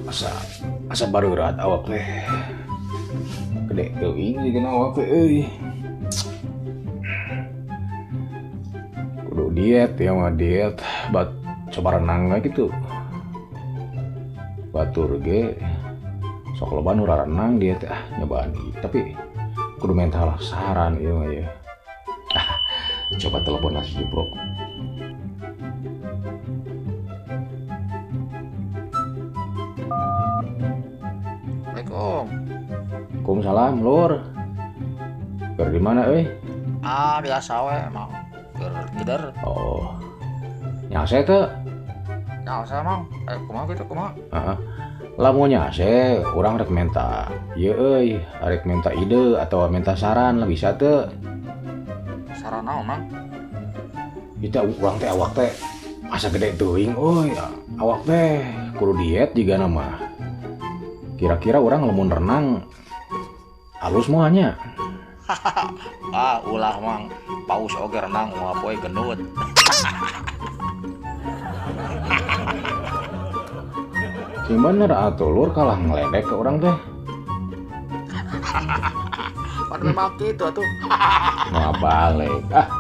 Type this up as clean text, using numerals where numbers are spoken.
Asa asa bareurat awak teh. Gede teuing jeung awak teh euy. Kudu diet ya mah diet bat coba renang we gitu. Batur ge sok loba nu renang diet ah nyobaan ieu tapi kudu mental saran ieu mah ya. Ah, coba telepon lah si Jubrok. Assalamualaikum. Waalaikumsalam, Lur. Keur di mana euy? Ah, biasa we, Mang. Keur tidur. Oh. Nyase teu? Nyase, Mang. Kumaha kitu kumaha? Heeh. Lamun nyase, urang rek menta ieu euy, rek menta ide atau menta saran lah bisa teu? Saran naon, Mang? Kita urang teh awak teh asa gede teuing euy. Awak teh kudu diet jigana mah. Kira-kira urang lamun renang halus moal nya? Ah, ulah Mang. Paus oge renang moal poe gendut. Sing bener atuh Lur, kalah ngeledek ke urang teh. Pan memang kitu atuh. Moal balik ah.